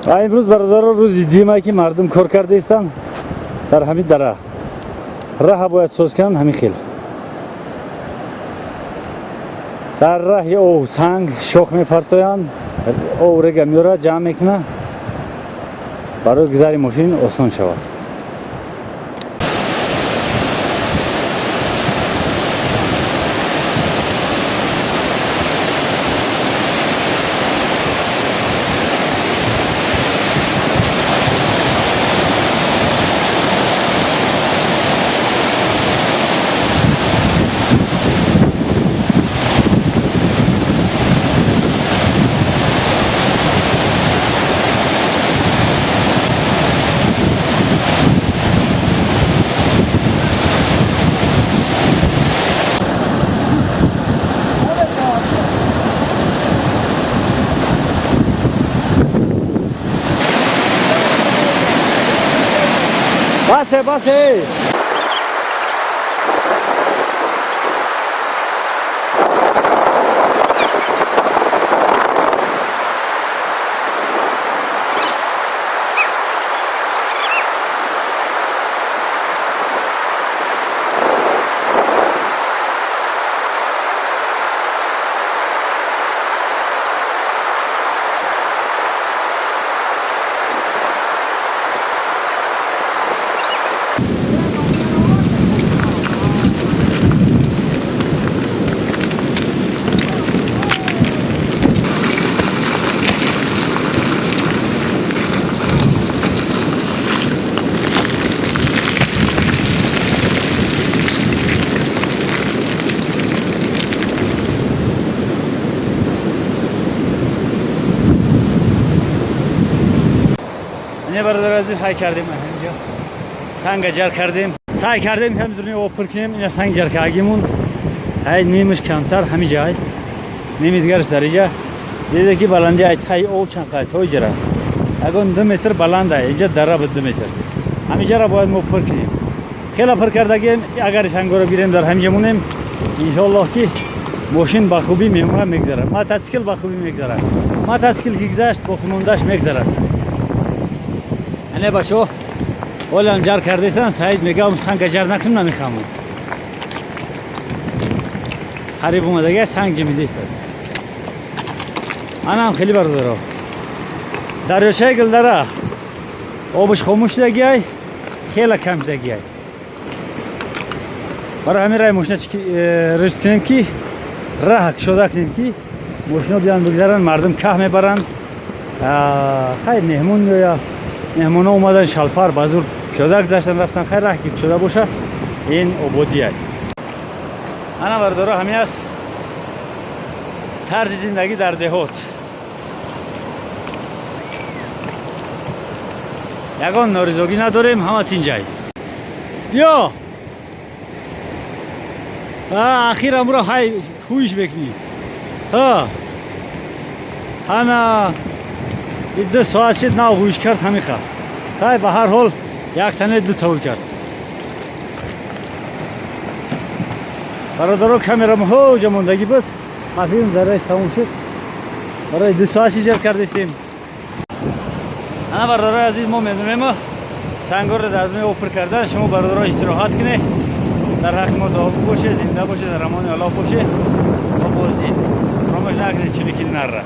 Имрӯз, бародаро, рӯзи дима ки мардум кор карда истанд дар ҳамин дара. Раҳа бояд соз кунанд ҳамин хел. Дар раҳи ов санг шох мепартоянд, ов рега меёрад, ҷамъ мекунад, барои гузари мошин осон шавад. Басе, басе! Не, бародар азиз, ҳай кардем инҷа. Санга ҷар кардем. Сай кардем ҳам зурни об пур кунем, ина санг ҷар кардагимун. Ҳай нимаш камтар ҳами ҷай. Ними дигараш дар инҷа. Диде ки баланди ай тай об чанд қай той ҷара. Ягон 2 метр баланд ай, инҷа дара буд 2 метр. Ҳамиҷаро бояд мо пур кунем. Хеле пур кардагем, агар сангоро гирем дар ҳамиҷа монем, иншоаллоҳ ки мошин ба хубӣ мемонад, мегзарад. Мототсикл ба хубӣ мегзарад. Мототсикл ки гузашт, боқимондааш мегзарад. Ане бачаҳо, ҳолам ҷар кардесанд, Саид мегӯям санга ҷар накунем, намехамон. Қариб омадага санг ҷимидистад. Анам хеле бародаро. Дарёчаи Гулдара обаш хомӯш шудагиай, хеле кам шудагиай. Барои ҳамин раи мошина рушд кунем ки раҳ кушода кунем ки мошино биён бигзаранд, мардум каҳ мебаранд. Хайр, меҳмон меояд. Меҳмонҳо омадан шалпар ба зур пиёда гузаштан рафтан. Хайр, раҳ ки кушода бошад, ин ободӣ ай. Ана бародаро, ҳамин аст тарзи зиндагӣ дар деҳот. Ягон норизогӣ надорем, ҳама тинҷай. Биё! Ахир амро ҳай ҳуиш мекунӣ. Ҳа. Ана 2 соат шид нав ҳуиш кард ҳамин хел. Хай, ба ҳар ҳол як тане ду тавр кард. Бародаро, камерам ҳоҷа мондагӣ буд. Мафилм зарраиш тамом шуд. Барои 2 соат иҷод кардистем. Ана бародарои азиз, мо медонем сангорро дар зумаи об пур кардан, шумо бародаро истироҳат кунед. Дар ҳаққи мо дуо бошед, зинда бошед, дар амони Аллоҳ бошед. То боздид. Фаромӯш накунед чиликили нарра.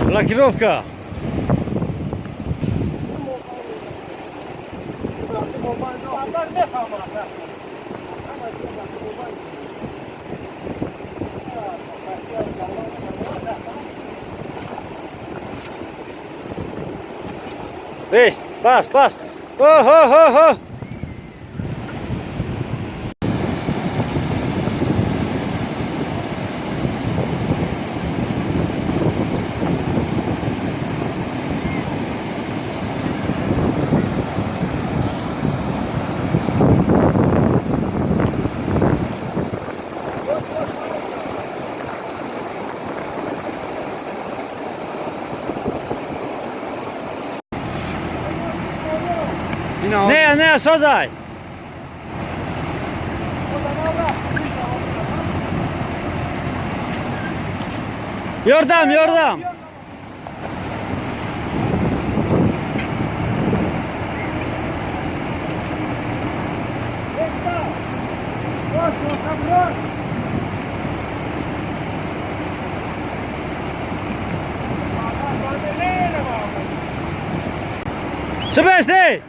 Блокировка. Бест, бас, бас. О-хо-хо-хо. Не, не, созай. Ёрдам, ёрдам. Чӣ бести?